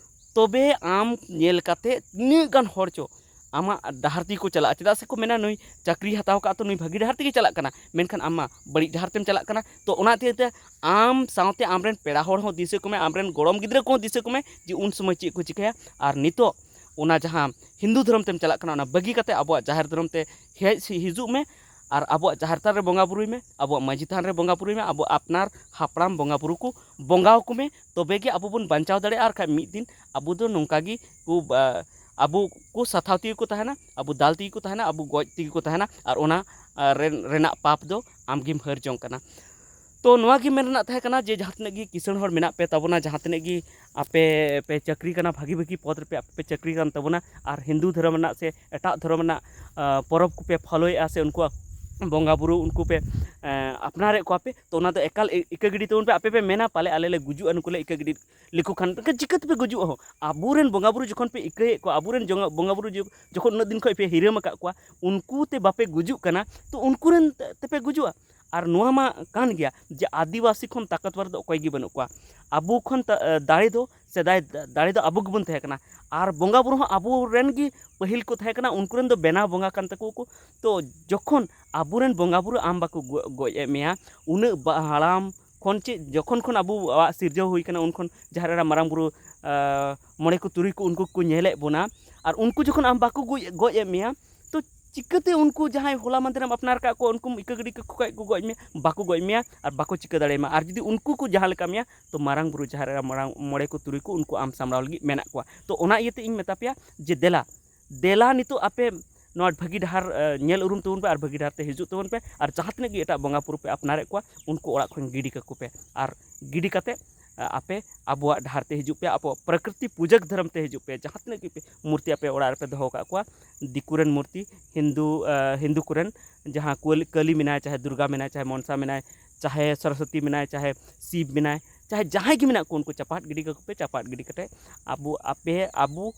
ᱛᱚᱵᱮ ᱟᱢ ᱧᱮᱞ ᱠᱟᱛᱮ ᱛᱤᱱᱟᱹᱜ ᱜᱟᱱ ᱦᱚᱲ ᱪᱚ ᱟᱢᱟᱜ ᱰᱟᱦᱟᱨ ᱛᱮᱜᱮ ᱠᱚ ᱪᱟᱞᱟᱜᱼᱟ᱾ ᱪᱮᱫᱟᱜ ᱥᱮ ᱠᱚ ᱢᱮᱱᱟ, "ᱱᱩᱭ ᱪᱟᱹᱠᱨᱤ ᱦᱟᱛᱟᱣ ᱠᱟᱜᱼᱟ, ᱛᱚ ᱱᱩᱭ ᱵᱷᱟᱹᱜᱤ ᱰᱟᱦᱟᱨ ᱛᱮᱜᱮ ᱪᱟᱞᱟᱜ ᱠᱟᱱᱟ", ᱢᱮᱱᱠᱷᱟᱱ ᱟᱢ ᱢᱟ ᱵᱟᱹᱲᱤᱡ ᱰᱟᱦᱟᱨ ᱛᱮᱢ ᱪᱟᱞᱟᱜ ᱠᱟᱱᱟ᱾ ᱛᱚ ᱚᱱᱟ ᱤᱭᱟᱹᱛᱮ ᱟᱢ ᱥᱟᱶᱛᱮ ᱟᱢᱨᱮᱱ ᱯᱮᱲᱟ ᱦᱚᱲ ᱦᱚᱸ ᱫᱤᱥᱟᱹ ᱠᱚᱢᱮ, ᱟᱢᱨᱮᱱ ᱜᱚᱲᱚᱢ ᱜᱤᱫᱽᱨᱟᱹ ᱠᱚᱦᱚᱸ ᱫᱤᱥᱟᱹ ᱠᱚᱢᱮ ᱡᱮ ᱩᱱ ᱥᱚᱢᱚᱭ ᱪᱮᱫ ᱠᱚ ᱪᱤᱠᱟᱹᱭᱟ᱾ ᱟᱨ ᱱᱤᱛᱚᱜ ᱚᱱᱟ ᱡᱟᱦᱟᱸ ᱦᱤᱱᱫᱩ ᱫᱷᱚᱨᱚᱢ ᱛᱮᱢ ᱪᱟᱞᱟᱜ ᱠᱟᱱᱟ, ᱚᱱᱟ ᱵᱟᱹᱜᱤ ᱠᱟᱛᱮ ᱟᱵᱚᱣᱟᱜ ᱡᱟᱦᱮᱨ ᱫᱷᱚᱨᱚᱢ ᱛᱮ ᱦᱮᱡ ᱥᱮ ᱦᱤᱡᱩᱜ ᱢᱮ᱾ ᱟᱨ ᱟᱵᱚᱣᱟᱜ ᱡᱟᱦᱮᱨ ᱛᱷᱟᱱ ᱨᱮ ᱵᱚᱸᱜᱟ ᱵᱩᱨᱩᱭ ᱢᱮ, ᱟᱵᱚᱣᱟᱜ ᱢᱟᱹᱡᱷᱤ ᱛᱷᱟᱱ ᱨᱮ ᱵᱚᱸᱜᱟ ᱵᱩᱨᱩᱭ ᱢᱮ, ᱟᱵᱚ ᱟᱯᱱᱟᱨ ᱦᱟᱯᱲᱟᱢ ᱵᱚᱸᱜᱟ ᱵᱩᱨᱩ ᱠᱚ ᱵᱚᱸᱜᱟ ᱟᱠᱚ ᱢᱮ, ᱛᱚᱵᱮ ᱜᱮ ᱟᱵᱚ ᱵᱚᱱ ᱵᱟᱧᱪᱟᱣ ᱫᱟᱲᱮᱭᱟᱜᱼᱟ᱾ ᱟᱨ ᱠᱷᱟᱡ ᱢᱤᱫ ᱫᱤᱱ ᱟᱵᱚ ᱫᱚ ᱱᱚᱝᱠᱟ ᱜᱮ ᱠᱚ, ᱟ-, ᱟᱵᱚ ᱠᱚ ᱥᱟᱛᱷᱟᱣ ᱛᱮᱜᱮ ᱠᱚ ᱛᱟᱦᱮᱱᱟ, ᱟᱵᱚ ᱫᱟᱞ ᱛᱮᱜᱮ ᱠᱚ ᱛᱟᱦᱮᱱᱟ, ᱟᱵᱚ ᱜᱚᱡ ᱛᱮᱜᱮ ᱠᱚ ᱛᱟᱦᱮᱱᱟ᱾ ᱟᱨ ᱚᱱᱟ, ᱟ, ᱨᱮᱱ-, ᱨᱮᱱᱟᱜ ᱯᱟᱯ ᱫᱚ ᱟᱢᱜᱮᱢ ᱦᱟᱹᱨ ᱡᱚᱝ ᱠᱟᱱᱟ᱾ ᱛᱚ ᱱᱚᱣᱟ ᱜᱮ ᱢᱮᱱ ᱨᱮᱱᱟᱜ ᱛᱟᱦᱮᱸ ᱠᱟᱱᱟ ᱡᱮ ᱡᱟᱦᱟᱸ ᱛᱤᱱᱟᱹᱜ ᱜᱮ ᱠᱤᱥᱟᱹᱬ ᱦᱚᱲ ᱢᱮᱱᱟᱜ ᱯᱮ ᱛᱟᱵᱚᱱᱟ, ᱡᱟᱦᱟᱸ ᱛᱤᱱᱟᱹᱜ ᱜᱮ ᱟᱯᱮ ᱯᱮ ᱪᱟᱹᱠᱨᱤ ᱠᱟᱱᱟ, ᱵᱷᱟᱹᱜᱤ ᱵᱷᱟᱹᱜᱤ ᱯᱚᱫᱽ ᱨᱮᱯᱮ ᱟᱯᱮ ᱯᱮ ᱪᱟᱹᱠᱨᱤ ᱠᱟᱱ ᱛᱟᱵᱚᱱᱟ, ᱟᱨ ᱦᱤᱱᱫᱩ ᱫᱷᱚᱨᱚᱢ ᱨᱮᱱᱟᱜ ᱥᱮ ᱮᱴᱟᱜ ᱫᱷᱚᱨᱚᱢ ᱨᱮᱱᱟᱜ ᱯᱚᱨᱚᱵᱽ ᱠᱚᱯᱮ ᱯᱷᱚᱞᱳᱭᱮᱫᱼᱟ ᱥᱮ ᱩᱱᱠᱩᱣᱟᱜ ᱵᱚᱸᱜᱟ ᱵᱩᱨᱩ ᱩᱱᱠᱩ ᱯᱮ ᱟᱯᱱᱟᱨᱮᱫ ᱠᱚᱣᱟ ᱯᱮ, ᱛᱚ ᱚᱱᱟ ᱫᱚ ᱮᱠᱟᱞ ᱤᱠᱟᱹ ᱜᱤᱰᱤ ᱛᱟᱵᱚᱱ ᱯᱮ᱾ ᱟᱯᱮ ᱯᱮ ᱢᱮᱱᱟ ᱯᱟᱞᱮ ᱟᱞᱮ ᱞᱮ ᱜᱩᱡᱩᱜᱼᱟ, ᱱᱩᱠᱩ ᱞᱮ ᱤᱠᱟᱹ ᱜᱤᱰᱤ ᱞᱮᱠᱚ ᱠᱷᱟᱱ ᱪᱤᱠᱟᱹ ᱛᱮᱯᱮ ᱜᱩᱡᱩᱜᱼᱟ ᱦᱚᱸ? ᱟᱵᱚᱨᱮᱱ ᱵᱚᱸᱜᱟ ᱵᱩᱨᱩ ᱡᱚᱠᱷᱚᱱ ᱯᱮ ᱤᱠᱟᱹᱭᱮᱫ ᱠᱚᱣᱟ, ᱟᱵᱚᱨᱮᱱ ᱡᱚᱝ- ᱵᱚᱸᱜᱟ ᱵᱩᱨᱩ ᱡᱚ- ᱡᱚᱠᱷᱚᱱ ᱩᱱᱟᱹᱜ ᱫᱤᱱ ᱠᱷᱚᱱ ᱯᱮ ᱦᱤᱨᱟᱹᱢ ᱟᱠᱟᱫ ᱠᱚᱣᱟ, ᱩᱱᱠᱩ ᱛᱮ ᱵᱟᱯᱮ ᱜᱩᱡᱩᱜ ᱠᱟᱱᱟ, ᱛᱚ ᱩᱱᱠᱩ ᱨᱮᱱ ᱛᱮ- ᱛᱮᱯᱮ ᱜᱩᱡᱩᱜᱼᱟ᱾ ᱟᱨ ᱱᱚᱣᱟ ᱢᱟ ᱠᱟᱱ ᱜᱮᱭᱟ ᱡᱮ ᱟᱹᱫᱤᱵᱟᱹᱥᱤ ᱠᱷᱚᱱ ᱛᱟᱠᱚᱛᱣᱟᱨ ᱫᱚ ᱚᱠᱚᱭ ᱜᱮ ᱵᱟᱹᱱᱩᱜ ᱠᱚᱣᱟ᱾ ᱟᱵᱚ ᱠᱷᱚᱱ ᱫᱟᱲᱮ ᱫᱚ ᱥᱮᱫᱟᱭ ᱫᱟᱲᱮ ᱫᱚ ᱟᱵᱚ ᱜᱮᱵᱚᱱ ᱛᱟᱦᱮᱸ ᱠᱟᱱᱟ᱾ ᱟᱨ ᱵᱚᱸᱜᱟ ᱵᱩᱨᱩ ᱦᱚᱸ ᱟᱵᱚᱨᱮᱱ ᱜᱮ ᱯᱟᱹᱦᱤᱞ ᱠᱚ ᱛᱟᱦᱮᱸ ᱠᱟᱱᱟ, ᱩᱱᱠᱩ ᱨᱮᱱ ᱫᱚ ᱵᱮᱱᱟᱣ ᱵᱚᱸᱜᱟ ᱠᱟᱱ ᱛᱟᱠᱚᱣᱟ ᱠᱚ᱾ ᱛᱚ ᱡᱚᱠᱷᱚᱱ ᱟᱵᱚᱨᱮᱱ ᱵᱚᱸᱜᱟ ᱵᱩᱨᱩ ᱟᱢ ᱵᱟᱠᱚ ᱜᱚᱡ ᱮᱫ ᱢᱮᱭᱟ, ᱩᱱᱟᱹᱜ ᱦᱟᱲᱟᱢ ᱠᱷᱚᱱ ᱪᱮᱫ ᱡᱚᱠᱷᱚᱱ ᱠᱷᱚᱱ ᱟᱵᱚᱣᱟᱜ ᱥᱤᱨᱡᱟᱹᱣ ᱦᱩᱭ ᱠᱟᱱᱟ, ᱩᱱ ᱠᱷᱚᱱ ᱡᱟᱦᱮᱨ ᱮᱨᱟ ᱢᱟᱨᱟᱝ ᱵᱩᱨᱩ ᱢᱚᱬᱮ ᱠᱚ ᱛᱩᱨᱩᱭ ᱠᱚ ᱩᱱᱠᱩ ᱠᱚ ᱧᱮᱞᱮᱫ ᱵᱚᱱᱟ, ᱟᱨ ᱩᱱᱠᱩ ᱡᱚᱠᱷᱚᱱ ᱟᱢ ᱵᱟᱠᱚ ᱜᱚᱡ ᱮᱫ ᱢᱮᱭᱟ, ᱛᱚ ᱪᱤᱠᱟᱹᱛᱮ ᱩᱱᱠᱩ ᱡᱟᱦᱟᱸᱭ ᱦᱚᱞᱟ ᱢᱟᱫᱷᱮᱨᱮᱢ ᱟᱯᱱᱟᱨ ᱟᱠᱟᱫ ᱠᱚᱣᱟ ᱩᱱᱠᱩᱢ ᱤᱠᱟᱹ ᱜᱤᱰᱤ ᱠᱟᱠᱚ ᱠᱷᱟᱡ ᱠᱚ ᱜᱚᱡ ᱢᱮᱭᱟ, ᱵᱟᱠᱚ ᱜᱚᱡ ᱢᱮᱭᱟ ᱟᱨ ᱵᱟᱠᱚ ᱪᱤᱠᱟᱹ ᱫᱟᱲᱮᱭᱟᱢᱟ᱾ ᱟᱨ ᱡᱩᱫᱤ ᱩᱱᱠᱩ ᱠᱚ ᱡᱟᱦᱟᱸ ᱞᱮᱠᱟ ᱢᱮᱭᱟ, ᱛᱚ ᱢᱟᱨᱟᱝ ᱵᱩᱨᱩ ᱡᱟᱦᱮᱨ ᱮᱨᱟ ᱢᱟᱨᱟᱝ ᱢᱚᱬᱮ ᱠᱚ ᱛᱩᱨᱩᱭ ᱠᱚ ᱩᱱᱠᱩ ᱟᱢ ᱥᱟᱢᱵᱲᱟᱣ ᱞᱟᱹᱜᱤᱫ ᱢᱮᱱᱟᱜ ᱠᱚᱣᱟ᱾ ᱛᱚ ᱚᱱᱟ ᱤᱭᱟᱹᱛᱮ ᱤᱧ ᱢᱮᱛᱟ ᱯᱮᱭᱟ ᱡᱮ ᱫᱮᱞᱟ, ᱫᱮᱞᱟ ᱱᱤᱛᱚᱜ ᱟᱯᱮ ᱱᱚᱣᱟ ᱵᱷᱟᱹᱜᱤ ᱰᱟᱦᱟᱨ ᱧᱮᱞ ᱩᱨᱩᱢ ᱛᱟᱵᱚᱱ ᱯᱮ ᱟᱨ ᱵᱷᱟᱹᱜᱤ ᱰᱟᱦᱟᱨ ᱛᱮ ᱦᱤᱡᱩᱜ ᱛᱟᱵᱚᱱ ᱯᱮ᱾ ᱟᱨ ᱡᱟᱦᱟᱸ ᱛᱤᱱᱟᱹᱜ ᱜᱮ ᱮᱴᱟᱜ ᱵᱚᱸᱜᱟ ᱵᱩᱨᱩ ᱯᱮ ᱟᱯᱱᱟᱨᱮᱫ ᱠᱚᱣᱟ, ᱩᱱᱠᱩ ᱚᱲᱟᱜ ᱠᱷᱚᱱ ᱜᱤᱰᱤ ᱠᱟᱠᱚ ᱯᱮ᱾ ᱟᱨ ᱜᱤᱰᱤ ᱠᱟᱛᱮ ᱟᱯᱮ ᱟᱵᱚᱣᱟᱜ ᱰᱟᱦᱟᱨ ᱛᱮ ᱦᱤᱡᱩᱜ ᱯᱮ, ᱟᱵᱚᱣᱟᱜ ᱯᱨᱚᱠᱨᱤᱛᱤ ᱯᱩᱡᱟᱹ ᱫᱷᱚᱨᱚᱢ ᱛᱮ ᱦᱤᱡᱩᱜ ᱯᱮ᱾ ᱡᱟᱦᱟᱸ ᱛᱤᱱᱟᱹᱜ ᱜᱮ ᱯᱮ ᱢᱩᱨᱛᱤ ᱟᱯᱮ ᱚᱲᱟᱜ ᱨᱮᱯᱮ ᱫᱚᱦᱚ ᱟᱠᱟᱫ ᱠᱚᱣᱟ, ᱫᱤᱠᱩ ᱨᱮᱱ ᱢᱩᱨᱛᱤ, ᱦᱤᱱᱫᱩ ᱦᱤᱱᱫᱩ ᱠᱚᱨᱮᱱ, ᱡᱟᱦᱟᱸ ᱠᱟᱹᱞᱤ ᱢᱮᱱᱟᱭ, ᱪᱟᱦᱮ ᱫᱩᱨᱜᱟ ᱢᱮᱱᱟᱭ, ᱪᱟᱦᱮ ᱢᱚᱱᱥᱟ ᱢᱮᱱᱟᱭ, ᱪᱟᱦᱮ ᱥᱚᱨᱚᱥᱚᱛᱤ ᱢᱮᱱᱟᱭ, ᱪᱟᱦᱮ ᱥᱤᱵ ᱢᱮᱱᱟᱭ, ᱪᱟᱦᱮ ᱡᱟᱦᱟᱸᱭ ᱜᱮ ᱢᱮᱱᱟᱜ ᱠᱚ, ᱩᱱᱠᱩ ᱪᱟᱯᱟᱫ ᱜᱤᱰᱤ ᱠᱟᱠᱚ ᱯᱮ᱾ ᱪᱟᱯᱟᱫ ᱜᱤᱰᱤ ᱠᱟᱛᱮ ᱟᱵᱚ ᱟᱯᱮ ᱟᱵᱚ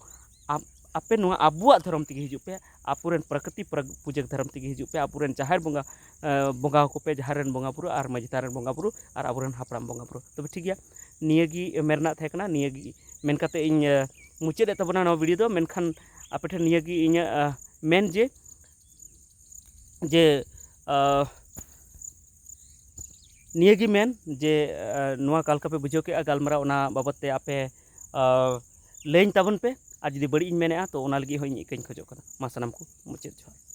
ᱟᱯᱮ ᱱᱚᱣᱟ ᱟᱵᱚᱣᱟᱜ ᱫᱷᱚᱨᱚᱢ ᱛᱮᱜᱮ ᱦᱤᱡᱩᱜ ᱯᱮ, ᱟᱵᱚᱨᱮᱱ ᱯᱨᱟᱠᱨᱤᱛᱤᱠ ᱯᱩᱡᱟᱹ ᱫᱷᱚᱨᱚᱢ ᱛᱮᱜᱮ ᱦᱤᱡᱩᱜ ᱯᱮ, ᱟᱵᱚᱨᱮᱱ ᱡᱟᱦᱮᱨ ᱵᱚᱸᱜᱟ ᱵᱚᱸᱜᱟ ᱟᱠᱚ ᱯᱮ, ᱡᱟᱦᱮᱨ ᱨᱮᱱ ᱵᱚᱸᱜᱟ ᱵᱩᱨᱩ ᱟᱨ ᱢᱟᱹᱡᱷᱤ ᱛᱷᱟᱱ ᱨᱮᱱ ᱵᱚᱸᱜᱟ ᱵᱩᱨᱩ ᱟᱨ ᱟᱵᱚᱨᱮᱱ ᱦᱟᱯᱲᱟᱢ ᱵᱚᱸᱜᱟ ᱵᱩᱨᱩ᱾ ᱛᱚᱵᱮ ᱴᱷᱤᱠ ᱜᱮᱭᱟ, ᱱᱤᱭᱟᱹ ᱜᱮ ᱢᱮᱱ ᱨᱮᱱᱟᱜ ᱛᱟᱦᱮᱸ ᱠᱟᱱᱟ᱾ ᱱᱤᱭᱟᱹ ᱜᱮ ᱢᱮᱱ ᱠᱟᱛᱮ ᱤᱧ ᱢᱩᱪᱟᱹᱫ ᱮᱫ ᱛᱟᱵᱚᱱᱟ ᱱᱚᱣᱟ ᱵᱷᱤᱰᱤᱭᱳ ᱫᱚ᱾ ᱢᱮᱱᱠᱷᱟᱱ ᱟᱯᱮ ᱴᱷᱮᱱ ᱱᱤᱭᱟᱹ ᱜᱮ ᱤᱧᱟᱹᱜ ᱢᱮᱱ ᱡᱮ ᱡᱮ ᱱᱤᱭᱟᱹ ᱜᱮ ᱢᱮᱱ ᱡᱮ ᱱᱚᱣᱟ ᱚᱠᱟ ᱞᱮᱠᱟ ᱯᱮ ᱵᱩᱡᱷᱟᱹᱣ ᱠᱮᱫᱼᱟ ᱜᱟᱞᱢᱟᱨᱟᱣ, ᱚᱱᱟ ᱵᱟᱵᱚᱫ ᱛᱮ ᱟᱯᱮ ᱞᱟᱹᱭᱟᱹᱧ ᱛᱟᱵᱚᱱ ᱯᱮ᱾ ᱟᱨ ᱡᱩᱫᱤ ᱵᱟᱹᱲᱤᱡ ᱤᱧ ᱢᱮᱱᱮᱫᱼᱟ, ᱛᱚ ᱚᱱᱟ ᱞᱟᱹᱜᱤᱫ ᱦᱚᱸ ᱤᱧ ᱤᱠᱟᱹᱧ ᱠᱷᱚᱡᱚᱜ ᱠᱟᱱᱟ᱾ ᱢᱟ ᱥᱟᱱᱟᱢ ᱠᱚ ᱢᱩᱪᱟᱹᱫ ᱡᱚᱦᱟᱨ᱾